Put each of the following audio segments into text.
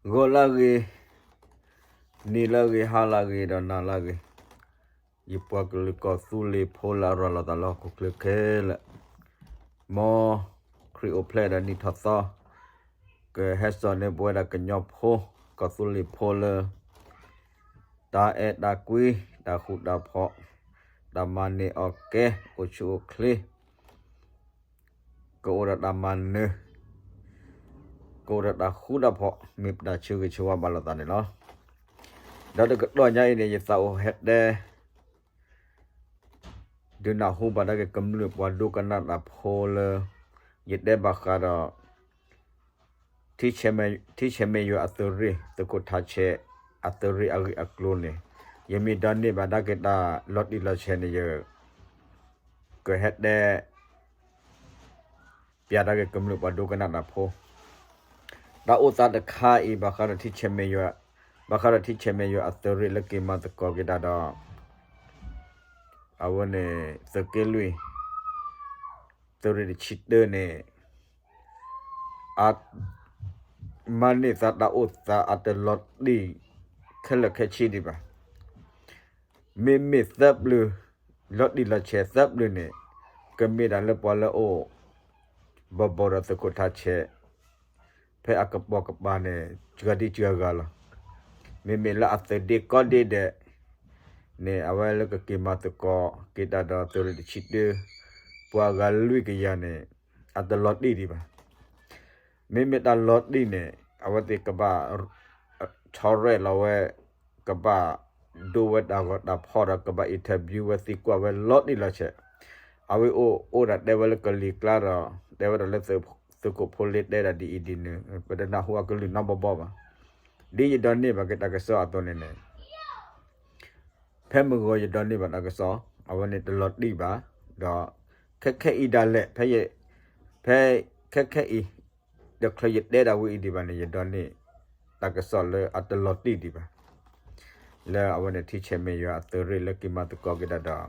ဂီၤလၢဂ့ၤ, နံၤလၢဂ့ၤ, ဟါလၢဂ့ၤ, ဒီးနၤလၢဂ့ၤ, ယပှၤကလုာ်ကီၢ်သူလ့ၤဖိလၢအရၤလီၤသးလၢဟီၣ်ခိၣ်ချၢခဲလၢာ်, မ်ခရံာ်အိၣ်ဖျဲၣ်ဒီးနံၣ်ထီၣ်သီ, ကဟဲစိာ်န့ၢ်ပဝဲဒၣ်ကညီဖိ, ကီၢ်သူလ့ၤဖိလၢ တၢ်အဲၣ်တၢ်ကွံ, တၢ်ဃူတၢ်ဖိး, တၢ်မၤန့ၢ်အီၣ်ကဲ, အိၣ်ဆူၣ်အိၣ်ချ့, ကအိၣ်ဒီးတၢ်မၤနၢၤ, ကအိၣ်ဒီးတၢ်ဃူတၢ်ဖိး, မ့ၢ်ပတၢ်ဆၢဂ့ၤဆၢဝါဘၣ်လိာ်သးန့ၣ်လီၤ. ဒီးတကတီၢ်ညါအံၤန့ၣ် ယသးအိၣ်ဟဲတဲ ဒုးနၢ်ဟူဘၣ်ဒၣ်က့ၤကမျၢၢ်ပှၤဒိကနၣ်တၢ်ဖိလၢ ယတဲဘၣ်ဃးဒီး ထံဆဲးမဲးယွၤအသုးရ့ၣ်, သုးခိၣ်ထးဆဲး အသုးရ့ၣ်အဂ့ၢ်အကျိၤန့ၣ်, ယမ့ၢ်ဒိးန့ၢ်ဘၣ်ဒၣ်က့ၤတၢ်လီၤတံၢ်လီၤဆဲးန့ၣ် ယကဟဲတဲ ပျးဒၣ်က့ၤကမျၢၢ်ပှၤဒိကနၣ်တၢ်ဖိ, တၢ်အိၣ်သးတခါအံၤ ဘၣ်ဃးဒီးထံဆဲးမဲးယွၤ, ဘၣ်ဃးဒီးထံဆဲးမဲးယွၤအသုးရ့ၣ်လၢက့ၤမၤသကိးက့ၤတၢ်ဒီး အဝဲန့ၣ် သုးက့လွံၢ် သုးရ့ၣ်တဆံတၢန့ၣ် အ မၤန့ၢ်သးတၢ်အိၣ်သးအတလီၤတံၢ် ခဲလၢာ်ခဲဆ့ဒံးဘၣ်. မ့မ့ၢ်သၢပျၢၤ လီၤတံၢ်လီၤဆဲးသၢပျၢၤန့ၣ် ကမ့ၢ်ဒၣ်လၢပှၤလၢအိၣ် ဘီၣ်ဘီၣ်ဒီးသုးခိၣ်ထးဆဲး ဖဲအကပိာ်ကပၤန့ၣ် စှၤဒံစှၤဂၤလီၤ. မ့မ့ၢ်လၢအသုးဒ့ကီၢ်ဒ့ဒဲးန့ၣ် အဝဲလၢကက့ၤမၤသကိးက့ၤတၢ်ဒီးသုးရ့ၣ်တဆံတၢ ပှၤဂၤလွံၢ်ကယၤန့ၣ် အတလီၤတံၢ်ဒံးဘၣ်. မ့မ့ၢ်တၢ်လီၤတံၢ်န့ၣ် အဝဲသ့ၣ်ကဘၣ် ဆီရဲၣ်လီၤဝဲ ကဘၣ်ဒိဝဲတၢ်ဂီၤတၢ်ဖီၣ်ဒီး ကဘၣ် interview ဝဲသံကွၢ်ဝဲလီၤတံၢ်လီၤဆဲး. အဝဲအိၣ်အိၣ်ဒၣ်တဲဝဲလၢကလံၤကျါဒီး တဲဝဲဒၣ်လၢသုးခိၣ်ဖိလ့တဲဒၣ်ဒ်အံၤဒ်နုၤ ပတနၢ်ဟူအကလုၢ်နီတဘီဘီဘၣ်. ဒ်ယဒိးန့ၢ်ဘၣ်က့ၤတၢ်ကစီၣ်အသိးန့ၣ်န့ၣ် ဖဲမုၢ်ဂီၤယဒိးန့ၢ်ဘၣ်တၢ်ကစီၣ် အဝဲန့ၣ်တလီၤတံၢ်ဘၣ်, ဒီးခဲခဲအံၤဒၣ်လဲာ် ဖဲ ဖဲခဲခဲအံၤ တချုးယတဲဒၣ်ဝဲအံၤဒံးဘၣ်န့ၣ် ယဒိးန့ၢ်တၢ်ကစီၣ်လၢအတလီၤတံၢ်ဒံးဘၣ် လၢအဝဲန့ၣ်ထံဆဲးမဲးယွၤအသုးရ့ၣ်လၢက့ၤမၤသကိးက့ၤတၢ်ဒီး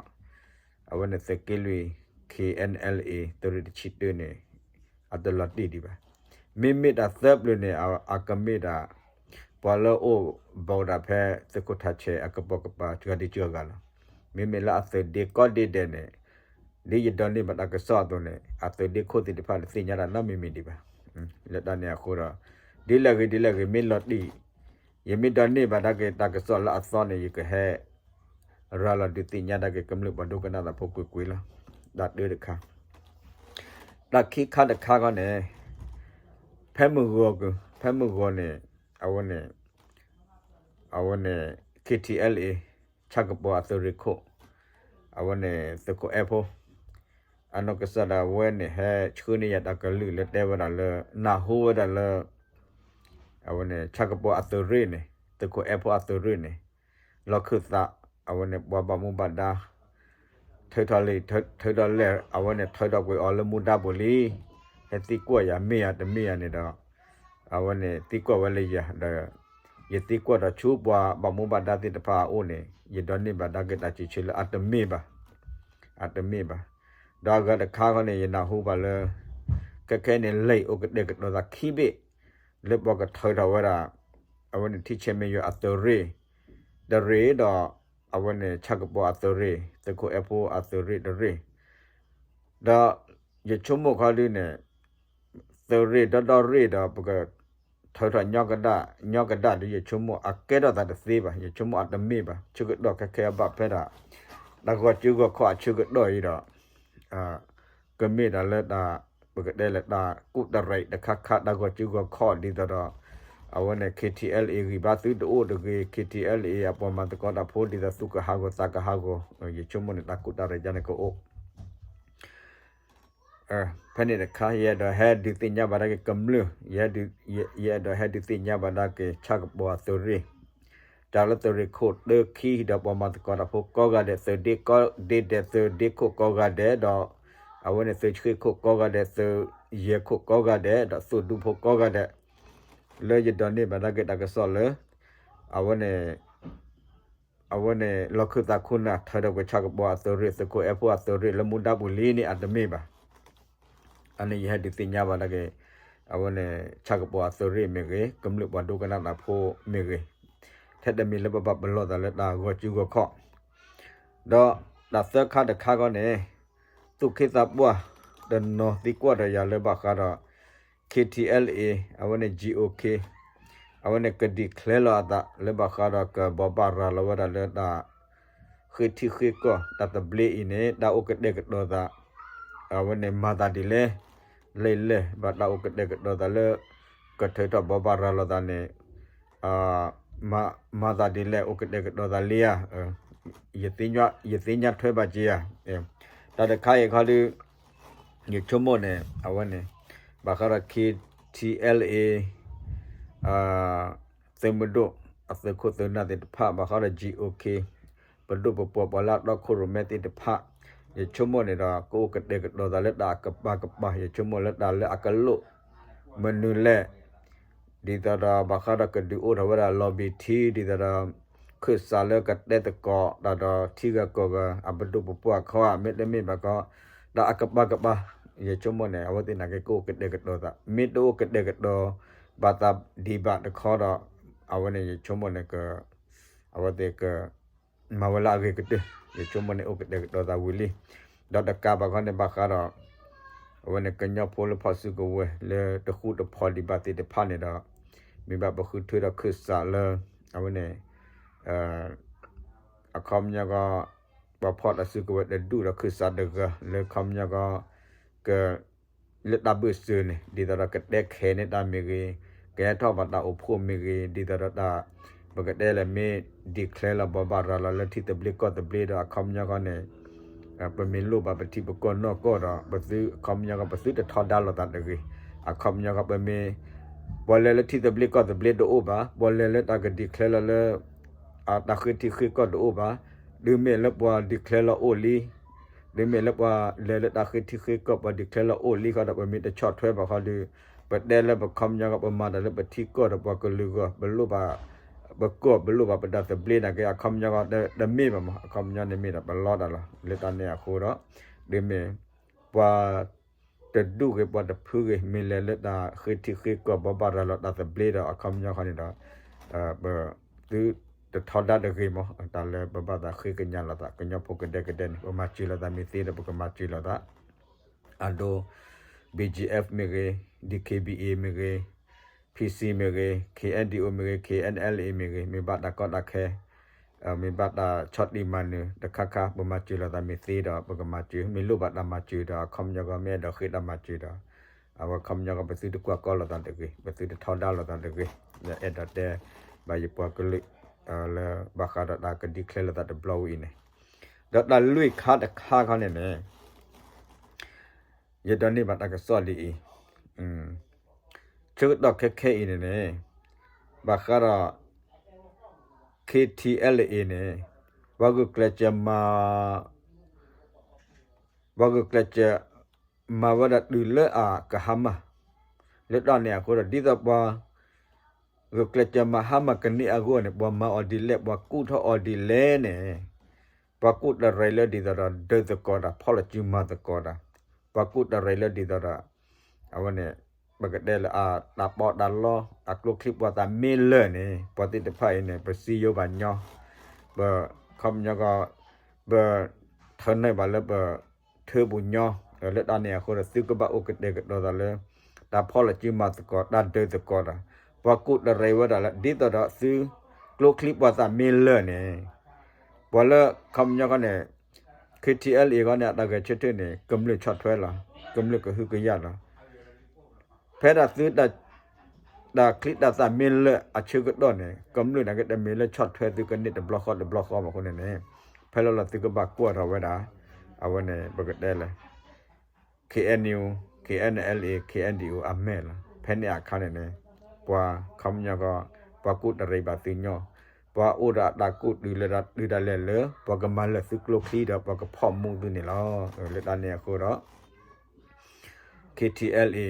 အဝဲန့ၣ်သုးက့လွံၢ် KNLA သုးရ့ၣ်တဆံတၢန့ၣ် အတလီၤတံၢ်ဒံးဘၣ်. မ့မ့ၢ်တၢ်သၢပျၢၤန့ၣ် အကမ့ၢ်ဒၣ် ပှၤလၢအိၣ်ဘီၣ်ဒၣ်ဖဲသုးခိၣ်ထးဆဲးအကပိာ်ကပၤ စှၤဒံစှၤဂၤလီၤ. မ့မ့ၢ်လၢအသုးဒ့ကီၢ်ဒ့ဒဲးန့ၣ် ဒ်ယဒိးန့ၢ်ဘၣ်တၢ်ကစီၣ်အသိးန့ၣ် အသုးဒ့ခိၣ်သ့ၣ်တဖၣ်တသ့ၣ်ညါတၢ်နီတမံၤမံၤဒံးဘၣ်. လၢတၢ်န့ၣ်အဃိဒီး ဒ်လဲၣ်ဂ့ၤဒ်လဲၣ်ဂ့ၤ မ့ၢ်လီၤတံၢ် ယမ့ၢ်ဒိးန့ၢ်ဘၣ်ဒၣ်က့ၤတၢ်ကစီၣ်လၢအသီန့ၣ် ယကဟဲ ရၤလီၤဒုးသ့ၣ်ညါဒၣ်က့ၤကမျၢၢ်ပှၤဒိကနၣ်တၢ်ဖိကွ့ၢ်ကွ့ၢ်လီၤ. တၢ်တၢတခါ တၢ်ခံခါတခါခီန့ၣ် ဖဲမုၢ်ဂီၤက ဖဲမုၢ်ဂီၤန့ၣ် အဝဲန့ၣ် အဝဲန့ၣ် KTLA ဆၣ်ကပီၤအသုးရ့ၣ်ခိၣ် အဝဲန့ၣ်သုးခိၣ်အဲၣ်ဖိ အနီၢ်ကစၢ်ဒၣ်ဝဲန့ၣ် ဟဲဆှၢန့ၢ်ယၤတၢ်ကလုၢ်လၢတဲဝဲဒၣ်လၢ နၢ်ဟူဝဲဒၣ်လၢ အဝဲန့ၣ် ဆၣ်ကပီၤအသုးရ့ၣ်န့ၣ် သုးခိၣ်အဲၣ်ဖိအသုးရ့ၣ်န့ၣ် လီၢ်ခၢၣ်သး အဝဲန့ၣ် ပှၤဘၣ်မူဘၣ်ဒါ ထုးထီၣ်လံ ထုးထီၣ်လဲၣ် အဝဲန့ၣ် ထုးထီၣ်ကွံာ်အီၤလၢမူဒါပူၤလံ. ဟဲသံကွၢ်ယၤ မ့ၢ်ယၤတမ့ၢ်ယၤန့ၣ်ဒီး အဝဲန့ၣ်သံကွၢ်ဝဲလၢယၤဒီး ယသံကွၢ်ဒီးဆူပှၤဘၣ်မူဘၣ်ဒါသ့ၣ်တဖၣ်အအိၣ်န့ၣ် ယဒိးန့ၢ်ဘၣ်ဒၣ်က့ၤတၢ်စံးဆၢလၢအတမ့ၢ်ဘၣ် အတမ့ၢ်ဘၣ်. ဒီးအဂၤတခါခီန့ၣ် ယနၢ်ဟူဘၣ်လၢ ခဲခဲန့ၣ် လဲၤအိၣ်ကတဲာ်ကတီၤသးခံဘ့ၣ် လၢပှၤကထုးထီၣ်ဝဲဒၣ် အဝဲန့ၣ်ထံဆဲးမဲးယွၤအသုးရ့ၣ် တရ့ၣ်ဒီး အဝဲန့ၣ်ဆၣ်ကပီၤအသုးရ့ၣ် သုးခိၣ်အဲၣ်ဖိအသုးရ့ၣ်တရ့ၣ် ဒီးယဆိကမိၣ်ခီဒုန့ၣ် သုးရ့ၣ်ဒီဒီရ့ၣ်ဒီး ပကထုးထီၣ်ညီကဒၣ် ညီကဒၣ်ဒီး ယဆိကမိၣ်အကဲထီၣ်သးတသ့ဘၣ်. ယဆိကမိၣ်အတမ့ၢ်ဘၣ်. ဆၢကတီၢ်ခဲခဲအဘၣ်ဖဲဒၣ် တၢ်ဂီၤစုဂီၤခီၣ်အဆၢကတီၢ်အံၤဒီး ကမ့ၢ်ဒၣ်လၢတၢ် ပကတဲလၢတၢ်ကူၣ်တရံးတခါခါ တၢ်ဂီၤစုဂီၤခီၣ်ဒ်သိးဒီး အဝဲန့ၣ် KTLA ဂံၢ်ဘါသုတအိၣ်တဂ့ၤ KTLA အပှၤမၤသကိးတၢ်ဖိဒ်သိးသူၣ်ကဟးဂီၤသးကဟးဂီၤ ယဆိကမိၣ်န့ၣ် တၢ်ကူၣ်တၢ်ရံးယါန့ၣ်ကအိၣ် ဖဲန့ၣ်တခါ ယအဲၣ်ဒိးဟဲဒုးသ့ၣ်ညါဘၣ်ဒၣ်က့ၤကမျၢၢ် ယအဲၣ်ဒိးဟဲဒုးသ့ၣ်ညါဘၣ်ဒၣ်က့ၤ ဆၣ်ကပီၤအသုးရ့ၣ် တၢ်လၢသုးရ့ၣ်ခိၣ်တၢခံဒီးပှၤမၤသကိးတၢ်ဖိကိးဂၤဒဲး သုးဒ့ကိးဒ့ဒဲး သုးဒ့ခိၣ်ကိးဂၤဒဲးဒီး အဝဲန့ၣ်သုးဆှ့ခိၣ်ကိးဂၤဒဲး သုးယဲၢ်ခိၣ်ကိးဂၤဒဲးဒီးသုးဒူဖိကိးဂၤဒဲး လၢယဒိးန့ၢ်ဘၣ်ဒၣ်က့ၤတၢ်ကစီၣ်လၢ အဝဲန့ၣ် အဝဲန့ၣ် လီၢ်ခၢၣ်သးခိၣ်နၢ် ထုးထီၣ်ကွံာ်ဆၣ်ကပီၤအသုးရ့ၣ် သုးခိၣ်အဲၣ်ဖိအသုးရ့ၣ်လၢမူဒါပူၤလံန့ၣ် အတမ့ၢ်ဘၣ်. အန့ၣ်ယဟဲဒုးသ့ၣ်ညါဘၣ်ဒၣ်က့ၤ အဝဲန့ၣ် ဆၣ်ကပီၤအသုးရ့ၣ်မ့ၢ်ဂ့ၤ, ကမျၢၢ်ပှၤဒိကနၣ်တၢ်ဖိမ့ၢ်ဂ့ၤ, ထဲတမံၤလၢပဘၣ်ပလီၢ်သးလၢတၢ်ဂီၤစုဂီၤခီၣ်, ဒီးတၢ်သၢခါတခါခီန့ၣ် သူၣ်က့သးပှၢ်တနီၤသံကွၢ်ဒီးယၤလၢဘၣ်ဃးဒီး K T L A အဝဲန့ၣ် G O K အဝဲန့ၣ်က declare လီၤအသးလၢဘၣ်ဃးဒီးကဘိးဘၣ်ရၤလီၤဝဲဒၣ်လၢတၢ် ဃ့ထံဃ့ကီၢ်တၢ်သဘျ့အံၤန့ၣ် တၢ်အိၣ်ကတဲာ်ကတီၤသး အဝဲန့ၣ်မၤသးဒ်လဲၣ်, လဲၣ်လဲၣ် ဘၣ်တၢ်အိၣ်ကတဲာ်ကတီၤသးလၢ ကထုးထီၣ်ဘိးဘၣ်ရၤလီၤသးန့ၣ် မၤသးဒ်လဲၣ် အိၣ်ကတဲာ်ကတီၤသးလံဧါ, ယသ့ၣ်ညါထွဲဘၣ်က့ၤဧါ, တၢ်တခါအံၤခီဒီး ယဆိကမိၣ်န့ၣ် အဝဲန့ၣ် ဘၣ်ဃးဒီး K T L A သုးမုၢ်ဒိၣ် အသုးခိၣ်သုးနၢ်သ့ၣ်တဖၣ် ဘၣ်ဃးဒီး G O K ပဒိၣ်ပပှၢ်ပှၤလၢအတီခိၣ်ရိၣ်မဲသ့ၣ်တဖၣ်, ယဆိကမိၣ်န့ၣ်ဒီး ကအိၣ်ကတဲာ်ကတီၤသးလၢတၢ်အကပၤကပၤ, ယဆိကမိၣ်လၢတၢ်လၢအကလိၣ် မနုၤလဲၣ်, ဒ်သိးဒီးဘၣ်ဃးဒီးကဒုးအိၣ်ထီၣ်ဝဲဒၣ် lobby team ဒ်သိးဒီး ခၢၣ်စးလၢကတဲသကိးတၢ်ဒီးထံဂၤကီၢ်ဂၤ အပဒိၣ်ပပှၢ်ခီဧါ, မ့တမ့ၢ်ဘၣ်ခီ တၢ်အကပၤကပၤ, ယဆိကမိၣ်န့ၣ် အဝဲသ့ၣ်နာ်က့ကအိၣ်ကတဲာ်ကတီၤသး, မ့ၢ်တအိၣ်ကတဲာ်ကတီၤဘၣ်သးဒံးဘၣ်တခီဒီး အဝဲန့ၣ်ယဆိကမိၣ်န့ၣ် အဝဲသ့ၣ်က မၤဝဲလၢအဂ့ၤကတၢၢ်, ယဆိကမိၣ်န့ၣ်အိၣ်ကတဲာ်ကတီၤသးဝံၤလံ. ဒီးတကးဘၣ်ခီန့ၣ်ဘၣ်ဃးဒီး အဝဲန့ၣ်ကညီဖိလၢဖီၣ်စုကဝဲၤလၢတဃူတဖိးဒံးဘၣ်သ့ၣ်တဖၣ်န့ၣ်ဒီး မ့ၢ်ဘၣ်ပဃုထၢဒီးခၢၣ်စးလၢ အဝဲန့ၣ် အခီပညီကီ ပှၤဖီၣ်တၢ်စုကဝဲၤတဒူၣ်ဒီးခၢၣ်စးတဂၤလၢအခီပညီကီ က လၢတၢ်ဘၢၣ်စၢၤန့ၣ် ဒ်သိးဒီးကတဲခဲးန့ၢ်တၢ်မ့ၢ်ဂ့ၤ, ကဟဲထီၣ်ဘၣ်တၢ်အိၣ်ဖှိၣ်မ့ၢ်ဂ့ၤ, ဒ်သိးဒီးတၢ် ပကတဲလဲၣ်မ့ၢ် declare လီၤဘိးဘၣ်ရၤလီၤလၢထံသဘျ့ကီၢ်သဘျ့ဒီးအခီပညီဃီန့ၣ် ပမ့ၢ်လိၣ်ဘၣ်ပထံပကီၢ်နီၢ်ကီၢ်ဒီး ပသုအခီပညီဃီ ပသုတထီဒါလိာ်သးတဂ့ၤ, အခီပညီဃီပမ့ၢ် ပှၤလဲၤလၢထံသဘျ့ကီၢ်သဘျ့တအိၣ်ဘၣ်, ပှၤလဲၤလၢတၢ်က declare လီၤလၢ တၢ်ဃ့ထံဃ့ကီၢ်တအိၣ်ဘၣ်, တုၤမ့ၢ်လၢပှၤ declare လီၤအိၣ်လံ, တုၤမ့ၢ်လၢပှၤလဲၤလၢတၢ်ဃ့ထံဃ့ကီၢ် ပှၤ declare လီၤအိၣ်လံဃီဒီး ပမ့ၢ်တဆီၣ်ထွဲဘၣ်ဃီဒီး ပတဲလၢပခီပညီဃီ ပမၤတၢ်လၢပထံကီၢ်ဒီးပှၤကလုာ်ဂီၢ် ပလိၣ်ဘၣ် ပကီၢ် ပလိၣ်ဘၣ်ပတၢ်သဘျ့နာ်က့ အခီပညီဃီ တမ့ၢ်ဘၣ်မး အခီပညီန့ၣ်မ့ၢ်ဒီးပလီတၢ်လီၤ. လၢတၢ်န့ၣ်အဃိဒီး တုၤမ့ၢ် ပှၤ တဒူၣ်ဂ့ၤ ပှၤတဖုဂ့ၤ မ့ၢ်လဲၤလၢတၢ်ဃ့ထံဃ့ကီၢ် ဘိးဘၣ်ရၤလီၤတၢ်သဘျ့ဒီး အခီပညီဃီန့ၣ်ဒီး ပသုတထီဒါတဂ့ၤမး တၢ်လၢပဘၣ်သးဃ့ကညးလိာ်သး ကညီဖိကဒဲကဒဲန့ၣ် ပမၤစၢၤလိာ်သးမ့ၢ်သ့ဒီး ပကမၤစၢၤလိာ်သး အဒိ B G F မ့ၢ်ဂ့ၤ, D K B A မ့ၢ်ဂ့ၤ, P C မ့ၢ်ဂ့ၤ, K N D O မ့ၢ်ဂ့ၤ, K N L A မ့ၢ်ဂ့ၤ, မ့ၢ်ဘၣ်တၢ်ကီတၢ်ခဲ မ့ၢ်ဘၣ်တၢ်ဆီၣ်တံၢ်မၤနၢၤတခါခါ ပမၤစၢၤလိာ်သးမ့ၢ်သ့ဒီး ပကမၤစၢၤ, မ့ၢ်လိၣ်ဘၣ်တၢ်မၤစၢၤဒီး အခီပညီကီ မ့ၢ်အဲၣ်ဒိးဃ့တၢ်မၤစၢၤဒီး အဝဲခီပညီကီ ပသုတကွၢ်ကီလိာ်သးတဂ့ၤ, ပသုတထီဒါလိာ်သးတဂ့ၤ, ယအဲၣ်ဒိးတဲ ဘၣ်ယပှၤကလုာ် လၢဘၣ်ဃးဒီးတၢ်က declare လိာ်သးတဘျီဝဲအံၤန့ၣ်, ဒီးတၢ်လွံၢ်ခါတခါခီန့ၣ်န့ၣ် ယဒိးန့ၢ်ဘၣ်တၢ်ကစီၣ်လံအံၤ, ဆၢကတီၢ်ခဲခဲအံၤန့ၣ်န့ၣ် ဘၣ်ဃးဒီး K T L A န့ၣ် ပှၤဂုာ်ကျဲးစၢးမၤ ပှၤဂုာ်ကျဲးစၢးမၤဝဲဒၣ်တုၤလၢအကဟါမၢ်, လၢတၢ်န့ၣ်အဃိဒီး ဒ်သိးပှၤ ဂုာ်ကျဲးစၢးမၤဟါမၢ်ကန့ၢ်အဂီၢ်န့ၣ် ပှၤမၤအီၤဒ်လဲၣ် ပှၤကူၣ်ထီၣ်အီၤဒ်လဲၣ်န့ၣ် ပှၤကူၣ်တရံးလၢဒ်သိးဒီးဒုးသကိးတၢ် ဖီၣ်လီၤစုမၤသကိးတၢ်, ပှၤကူၣ်တရံးလၢဒ်သိးဒီး အဝဲန့ၣ် ပကတဲလၢအတၢ်ပီးတၢ်လီ အကျိချံပှၤသးမ့ၢ်လၢာ်န့ၣ် ပှၤသ့ၣ်တဖၣ်အံၤန့ၣ် ပစံယိဘၣ်ညီ, ပ ခီပညီကီ ပ ထၢနုာ်ဘၣ်လၢပ ထၢပူၤညီ, လၢတၢ်န့ၣ်အဃိဒီး သုကဘၣ်အိၣ်ကတဲာ်ကတီၤသးလၢ တၢ်ဖီၣ်လီၤစုမၤသကိး တၢ်ဒုးသကိးတၢ်, ပှၤကူၣ်တရံးဝဲဒၣ်လၢ ဒ်သိးဒီးသု ကျိချံပှၤသးမ့ၢ်လၢာ်န့ၣ် ပှၤလၢခီပညီဃီန့ၣ် K T L A ဃီန့ၣ် အတၢ်ဂဲၤဆၢထၢၣ်န့ၣ် ကမျၢၢ်ဆီၣ်ထွဲလီၤ, ကမျၢၢ်ကဟုကယာ်လီၤ ဖဲဒၣ်သု တၢ်ချံတၢ်သၣ်မ့ၢ်လၢာ်အဆၢကတီၢ်န့ၣ် ကမျၢၢ်နာ်က့တမ့ၢ်လၢဆီၣ်ထွဲသုကန့ၢ်တဘျီဃီတဘျီဃီဘၣ်အဃိန့ၣ်န့ၣ် ဖဲလၢလီၤသုကဘၣ်ကွၢ်ထီၣ်ဝဲဒၣ် အဝဲန့ၣ် ပကတဲလၢ K N U, K N L A, K N D O အမဲာ်လီၤ. ဖဲန့ၣ်အခါန့ၣ်န့ၣ် ပှၤခီပညီကီ ပှၤကူၣ်တရံးဘၣ်သုညီ, ပှၤအိၣ်ဒီးအတၢ်ကူၣ်တုၤလၢဒၣ်တုၤဒၣ်လဲာ်လၢ ပှၤကမၤလၢာ်သုကျိချံဒီး ပှၤကဖီၣ်မူသုန့ၣ်လီၤ. လၢတၢ်န့ၣ်အဃိဒီး K T L A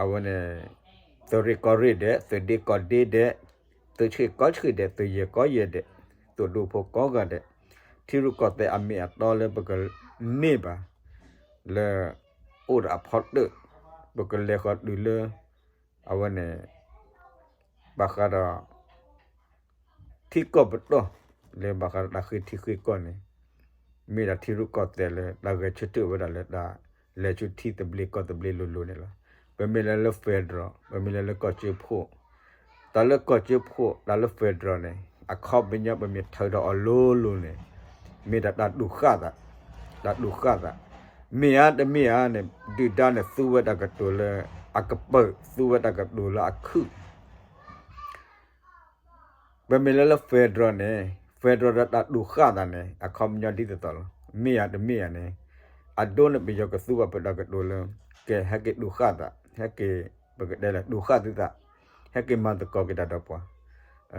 အဝဲန့ၣ် သုးရ့ၣ်ကီၢ်ရ့ၣ်ဒဲး, သုးဒ့ကီၢ်ဒ့ဒဲး, သုးဆှံၣ်ကီၢ်ဆှံၣ်ဒဲး, သုးယဲၢ်ကီၢ်ယဲၢ်ဒဲး, သုးဒူဖိကိးဂၤဒဲး, ထံရူၢ်ကီၢ်သဲးအမ့ၢ်အတီလၢပကန့ၢ်ဘၣ် လၢ အိၣ်ဒီးအဖီတၢၣ် ပကလဲၤဃီၤတုၤလၢ အဝဲန့ၣ် ဘၣ်ဃးဒီး ထံကီၢ်ပတီၢ် လၢဘၣ်ဃးဒီးတၢ်ဃ့ထံဃ့ကီၢ်န့ၣ် မ့ၢ်ဒၣ်ထံရူၢ်ကီၢ်သဲးလၢတၢ်ဂဲၤဆၢထၢၣ်ဝဲဒၣ်လၢတၢ်လဲၤဆူထံသဘျ့ကီၢ်သဘျ့လိၤလိၤန့ၣ်လီၤ. ပမ့ၢ်လဲၤလၢ federal ပမ့ၢ်လဲၤလၢကီၢ်စၢဖှိၣ် တၢ်လၢကီၢ်စၢဖှိၣ် တၢ်လၢ federal န့ၣ် အခီပညီပမ့ၢ်ထၢထီၣ်အီၤလိၤလိၤန့ၣ် မ့ၢ်ဒၣ်တၢ်ဒူၣ်ဃာ်သး, တၢ်ဒူၣ်ဃာ်သး, မ့ၢ်ဧါတမ့ၢ်ဧါန့ၣ် ဒုၣ်ဒါန့ၣ်သူဝဲတၢ်ကတိၤလၢအကပၢၢ် သူဝဲတၢ်ကတိၤလၢအခုၣ် ပမ့ၢ်လဲၤလၢ federal န့ၣ် federal ဒီးတၢ်ဒူၣ်ဃာ်သးန့ၣ် အခီပညီဒ်သိးသိးလီၤ. မ့ၢ်ဧါတမ့ၢ်ဧါန့ၣ် အဒိန့ၣ်ပယီၤကသူဘၣ်ပတၢ်ကတိၤလၢ ကဲဟဲက့ၤဒူၣ်ဃာ်သး ဟဲက့ၤ ပကတဲလၢဒူၣ်ဃာ်သုသး ဟဲက့ၤမၤသကိးက့ၤတၢ်ဒီးပှၤ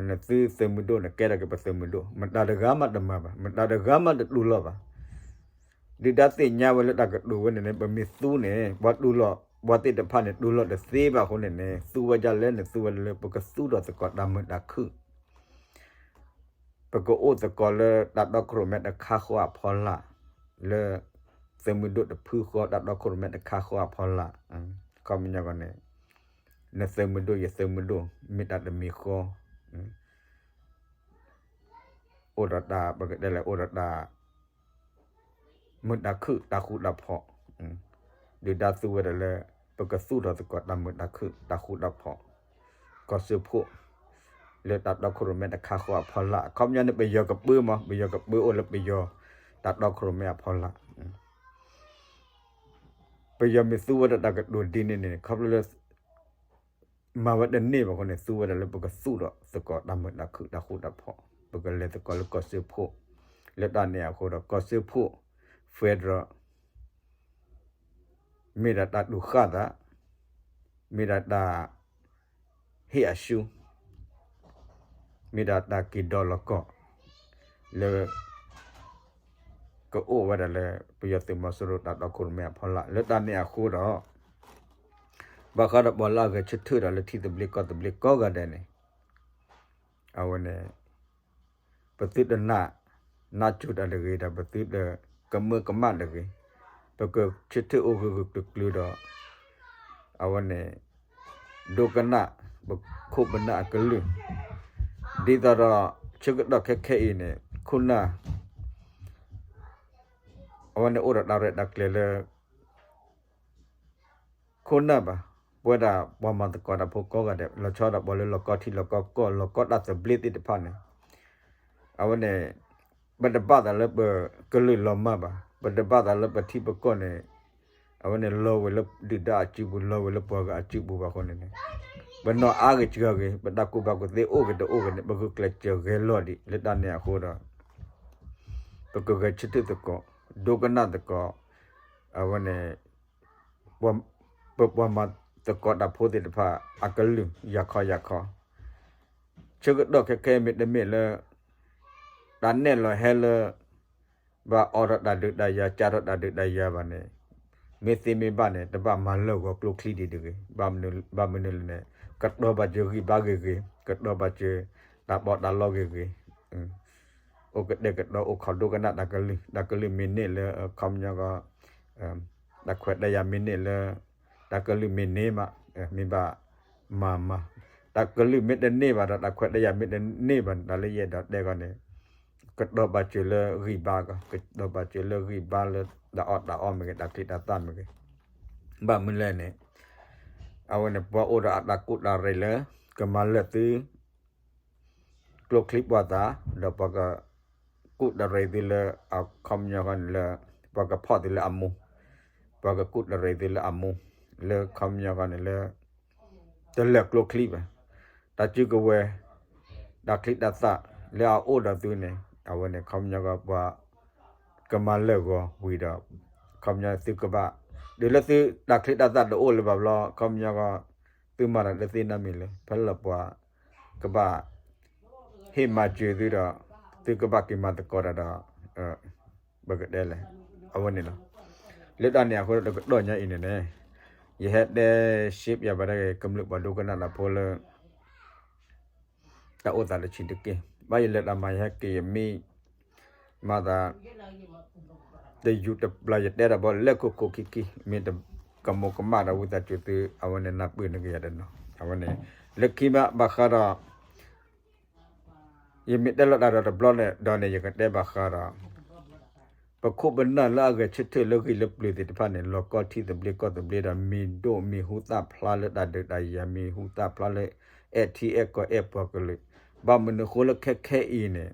နသုသုးမုၢ်ဒိၣ်န့ၣ် ကဲထီၣ်က့ၤပသုးမုၢ်ဒိၣ် မတၤတဂၤမးတမၤဘၣ် မတၤတဂၤမးတတူၢ်လိာ်ဘၣ် ဒုၣ်ဒါသ့ၣ်ညါဝဲလၢတၢ်ကတိၤဝဲန့ၣ်န့ၣ် ပမ့ၢ်သူန့ၣ် ပှၤတူၢ်လိာ် ပှၤသ့ၣ်တဖၣ်န့ၣ် တူၢ်လိာ်တသ့ဘၣ်အဃိန့ၣ်န့ၣ် သူဝဲဒ်လဲၣ်န့ၣ် သူဝဲဒၣ်လၢပကသူၣ်ထီၣ်သကိးတၢ်မုာ်တၢ်ခုၣ် ပကအိၣ်သကိးလၢတၢ်တီခိၣ်ရိၣ်မဲတခါဃီအဖီလာ် လၢ သုးမုၢ်ဒိၣ်တဖုဃီ တၢ်တီခိၣ်ရိၣ်မဲတခါဃီအဖီလာ် ခီပညီကီးန့ၣ် နသုးမုၢ်ဒိၣ်ယသုးမုၢ်ဒိၣ် မ့ၢ်တၢ်တမံၤဃီ အိၣ်ဒီးတၢ် ပကတဲလဲၣ် အိၣ်ဒီးတၢ် မုာ်တၢ်ခုၣ်တၢ်ဃူတၢ်ဖိး ဒုၣ်ဒါသူဝဲဒၣ်လၢ ပကသူၣ်ထီၣ်သကိးတၢ်မုာ်တၢ်ခုၣ်တၢ်ဃူတၢ်ဖိး ကီၢ်စၢဖှိၣ် လၢတၢ်တီခိၣ်ရိၣ်မဲတခါဃီအဖီလာ် အခီပညီန့ၣ် ပယီၤကပၢမး ပယီၤကပၢအိၣ်လၢပယီၤ တၢ်တီခိၣ်ရိၣ်မဲအဖီလာ် ပယီၤမ့ၢ်သူဝဲဒၣ်တၢ်ကတိၤဒ်န့ၣ်န့ၣ် ခီဖျိလၢ မၤဝဲတန့ၢ်ဘၣ်အဃိန့ၣ် သူဝဲဒၣ်လၢပကသူၣ်ထီၣ်သကိးတၢ်မုာ်တၢ်ခုၣ်တၢ်ဃူတၢ်ဖိး ပကလဲၤသကိးလၢကီၢ်စၢဖှိၣ် လၢတၢ်န့ၣ်အဃိဒီး ကီၢ်စၢဖှိၣ် federal မ့ၢ်ဒၣ်တၢ်ဒူၣ်ဃာ်သး မ့ၢ်ဒၣ်တၢ် ဟ့ၣ်အရှုံး မ့ၢ်ဒၣ်တၢ်က့ၤဒီးလီၤကီၢ် လၢ ကအိၣ်ဝဲဒၣ်လၢ ပယီၤသုးမီၤစိရိၤတၢ်တီခိၣ်ရိၣ်မဲအဖီလာ် လၢတၢ်န့ၣ်အဃိဒီး ဘၣ်ဃးဒီးပှၤလၢအဂဲၤဆၢထၢၣ်ဒီးလၢထံသဘျ့ကီၢ်သဘျ့ကိးဂၤဒဲးန့ၣ် အဝဲန့ၣ် ပသုတနာ် နးစိၤတၢ်တဂ့ၤဒီး ပသုတကမၢကမၣ်တဂ့ၤ, ပကဆၢထၢၣ်အိၣ်ဂၢၢ်ဂၢၢ်ကျၢၤကျၢၤဒီး အဝဲန့ၣ် ဒိကနၣ် ပခိၣ်ပနၢ်အကလုၢ်, ဒ်သိးဒီး ဆၢကတီၢ်ခဲခဲအံၤန့ၣ် ခိၣ်နၢ် အဝဲန့ၣ်အိၣ်ဒီးတၢ်ရဲၣ်တၢ်ကျဲၤလၢ ခိၣ်နၢ်ဘၣ်, ပဝဲဒၣ်ပှၤမၤသကိးတၢ်ဖိကိးဂၤဒဲး လီၤဆီဒၣ်ပှၤလၢလီၢ်ကီထံလီၢ်ကီကီၢ် လီၢ်ကီတၢ်သဘျ့သ့ၣ်တဖၣ်န့ၣ်, အဝဲန့ၣ် ပတဘၣ်သးလၢပကလုာ်လီၤမၢ်ဘၣ်, ပတဘၣ်သးလၢပထံပကီၢ်န့ၣ် အဝဲန့ၣ်လီၤဝဲလၢဒုၣ်ဒါအစုပူၤ လီၤဝဲလၢပှၤဂၤအစုပူၤဘၣ်အဃိန့ၣ်န့ၣ်, ပနီၢ်အါဂ့ၤစှၤဂ့ၤ ပတၢ်ကူၣ်ဘၣ်ကူၣ်သ့အိၣ်ဂ့ၤတအိၣ်ဂ့ၤန့ၣ် ပဂုာ်ကျဲးစၢးဂဲၤလိာ်ဒံး လၢတၢ်န့ၣ်အဃိဒီး ပကဂဲၤဆၢထၢၣ်သကိး ဒိကနၣ်သကိး အဝဲန့ၣ် ပပှၤမၤသကိးတၢ်ဖိသ့ၣ်တဖၣ် အကလုၢ်ယၤခီယၤခီ, ဆၢကတီၢ်ခဲခဲမ့တမ့ၢ်လၢ တၢ်နဲၣ်လီၤဟဲလၢ ဘၣ်အိးထီၣ်တၢ်ဒုးတၢ်ယၤ ကးထီၣ်တၢ်ဒုးတၢ်ယၤဘၣ်န့ၣ်, မ့ၢ်သ့မ့ၢ်ဘၣ်န့ၣ် တဘၣ်မၤလၢာ်ဂီၤကျိချံဒံးတဂ့ၤ, ဘၣ်မနုၤလဲၣ်န့ၣ် ကတီၤဘၣ်စၢၤဂံၢ်ဘါဂ့ၤဂ့ၤ, ကတီၤဘၣ်စၢၤတၢ်ပီးတၢ်လီဂ့ၤဂ့ၤ အိၣ်ကတဲာ်ကတီၤအိၣ်ခိးဒိကနၣ်တၢ်ကလုၢ်, တၢ်ကလုၢ်မ့ၢ်န့ၢ်လၢ ခီပညီကီး တၢ်ခွဲးတၢ်ယာ်မ့ၢ်န့ၢ်လၢ တၢ်ကလုၢ်မ့ၢ်န့ၢ်မး မ့ၢ်ဘၣ်မၤမၤ, တၢ်ကလုၢ်မ့ၢ်တန့ၢ်ဘၣ်ဒီး တၢ်ခွဲးတၢ်ယာ်မ့ၢ်တန့ၢ်ဘၣ်န့ၣ် တၢ်လၢယအဲၣ်ဒိးတဲကီးန့ၣ် ကတီၤဘၣ်စၢၤလၢဂံၢ်ဘါကီး, ကတီၤဘၣ်စၢၤလၢဂံၢ်ဘါလၢတၢ်အီၣ်တၢ်အီမ့ၢ်ဂ့ၤ တၢ်ချံတၢ်သၣ်မ့ၢ်ဂ့ၤ, ဘၣ်မနုၤလဲၣ်န့ၣ် အဝဲန့ၣ် ပှၤအိၣ်ဒီးအတၢ်ကူၣ်တၢ်ရဲၣ်လၢ ကမၤလၢာ်သု ကျိချံပှၤသး ဒီးပှၤကကူၣ်တရံးသုလၢ အခီပညီဃီန့ၣ်လၢ ပှၤကဖီၣ်သုလၢအမူ, ပှၤကကူၣ်တရံးသုလၢအမူ, လၢခီပညီဃီန့ၣ်လၢ တလၢာ်ကျိချံဘၣ်, တၢ်စုကဝဲၤ တၢ်ချံတၢ်သၣ်လၢအအိၣ်ဒီးသုန့ၣ် အဝဲန့ၣ် ခီပညီဃီပှၤ ကမၤလၢာ်ဂီၤဝံၤဒီး ခီပညီသုကဘၣ် တုၤလၢသုတၢ်ချံတၢ်သၣ်တအိၣ်လၢၤဘၣ်ဘျီ ခီပညီဃီ သုမၤတၢ်လၢသ့ၣ်နီတမံၤလၢၤ ဖဲလၢပှၤ ကဘၣ် ဟ့ၣ်မၤစၢၤသုဒီး သုကဘၣ်က့ၤမၤသကိးတၢ်ဒီး ပကတဲလဲၣ် အဝဲန့ၣ်လီၤ. လၢတၢ်န့ၣ်အဃိတကတီၢ်ညါအံၤန့ၣ်န့ၣ် ယဟဲတဲရှဲပၠးဘၣ်ဒၣ်က့ၤ ကမျၢၢ်ပှၤဒိကနၣ်တၢ်ဖိလၢ တၢ်အိၣ်သးတဆံးတက့ၢ်. ဘၣ်ယလဲၤတၢ်မၤယဟဲက့ၤယမံ မၤသး တယူၤတပျၢ်ယတဲတၢ်ဘီလဲၣ်ခိၣ်ခိၣ်ခံခံ မ့ၢ်တ ကမိၢ်ကမၣ်ဒီးဝံသးစူၤသု အဝဲန့ၣ်နၢ်ပၢၢ်န့ၢ်ကယၤတနီၤ အဝဲန့ၣ် လၢခံဘၣ်ဘၣ်ဃးဒီး ယမ့ၢ်တဲလီၤတၢ်ဒီးတဘျီန့ၣ်ဒီးန့ၣ် ယကတဲဘၣ်ဃးဒီး ပခိၣ်ပနၢ်လၢအဂဲၤဆၢထၢၣ်လၢဂံၢ်လၢပျၢၤသ့ၣ်တဖၣ်န့ၣ် လီၤကီထံသဘျ့ကီၢ်သဘျ့ဒီး မ့ၢ်ဒိၣ်မ့ၢ်ဟူသၣ်ဖျါလၢတၢ်ဒုးတၢ်ယၤ မ့ၢ်ဟူသၣ်ဖျါလၢ အဲၣ်ထံအဲၣ်ကီၢ်အဲၣ်ပှၤကလုာ် ဘၣ်မနုၤဃိလၢခဲခဲအံၤန့ၣ်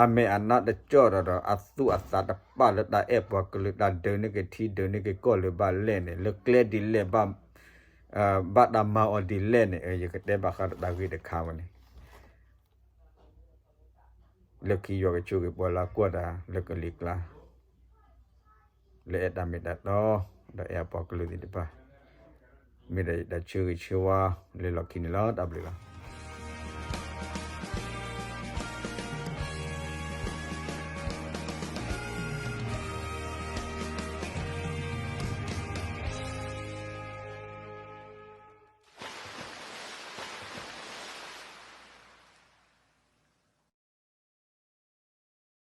အမဲာ်အနါတကၠီၣ်ဒီးဒီး အသူၣ်အသးတပာ်လၢတၢ်အဲၣ်ပှၤကလုာ် တၢ်ဒုးန့ၢ်က့ၤထံဒုးန့ၢ်က့ၤကီၢ်လၢၤဘၣ်လဲၣ်န့ၣ် လၢကျဲဒ်လဲၣ် ဘၣ်တၢ်မၤအီၤဒ်လဲၣ်န့ၣ် ယကတဲဘၣ်ဃးဒီးတၢ်ဂ့ၢ်တခါဝဲန့ၣ် လၢခံယွၤကဆိၣ်ဂ့ၤပှၤလၢအကွၢ်တၢ်လၢကလံၤကျါ လၢအဲၣ်တၢ်မ့ၢ်တၢ်တီ ဒီးအဲၣ်အပှၤကလုာ်သ့ၣ်တဖၣ် မ့ၢ်ဒီးယတၢ်ဆၢဂ့ၤဆၢဝါလၢလီၢ်ခံန့ၣ်လီၤ. တၢ်ဘျုးလီၤ.